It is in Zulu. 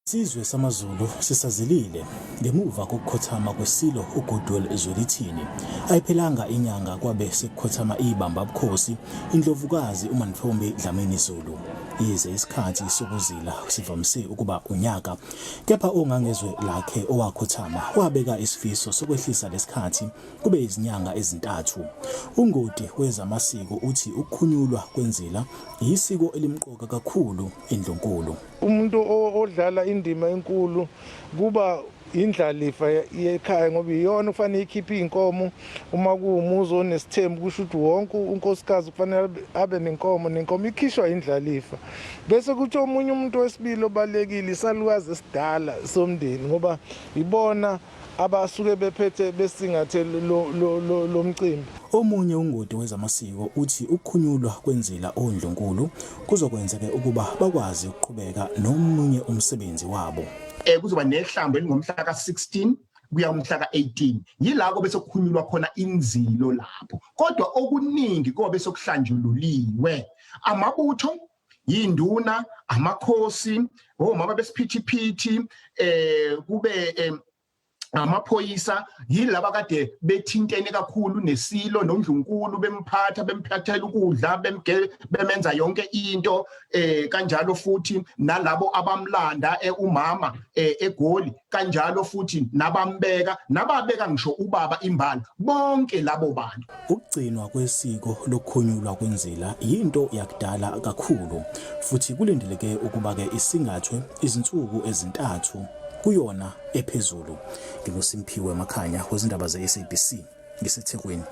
Isizwe samaZulu sisazilile ngemuva kokukhothama kweSilo uGoodwill Zwelithini. Ayiphelanga inyanga kwabe sekukhothama ibamba bukhosi iNdlovukazi uMantfombi Dlamini Zulu. Yize isikhathi sokuzila sivamise ukuba unyaka, kepha oNgangezwe lakhe owakhothama wabeka isifiso sokwehlisa lesikhathi kube izinyanga ezintathu. Ungoti wezamasiko uthi ukukhunyulwa kwenzila yisiko elimqoka kakhulu eNdlunkulu. Umuntu odlala indima enkulu kuba indlalifa yekhaya ngoba iyona kufanele ikhiphe iy'nkomo uma kuwumuzi onesithembu kusho ukuthi wonke unkosikazi kufanele abe nenkomo nenkomo ikhishwa indlalifa bese kuthi omunye umuntu wesibili obalulekile isalukazi esidala somndeni ngoba ibona abasuke bephethe besingathe lo mcimbi. Omunye ungoti wezamasiko uthi ukukhunyulwa kwenzila oNdlunkulu kuzokwenza-ke ukuba bakwazi ukuqhubeka nomunye umsebenzi wabo. Kuzoba nehlambo elingomhla ka-16 kuya umhla ka-18 yilako bese kukhunyulwa khona inzilo lapho kodwa okuningi kobe sekuhlanjululiwe amabutho yinduna amakhosi omama besiphithiphithi kube amaphoyisa yilaba kade bethintene kakhulu nesilo nondlunkulu bemphatha bemphathela ukudla bemenza yonke into kanjalo futhi nalabo abamlanda umama eGoli kanjalo futhi nabambeka nababeka ngisho ubaba imbala bonke labo bantu. Ukugcinwa kwesiko lokukhunyulwa kwenzila yinto yakudala kakhulu futhi kulindeleke ukuba-ke isingathwe izinsuku ezintathu kuyona ephezulu. NginguSimphiwe Makhanya wezindaba ze-SABC ngiseThekwini.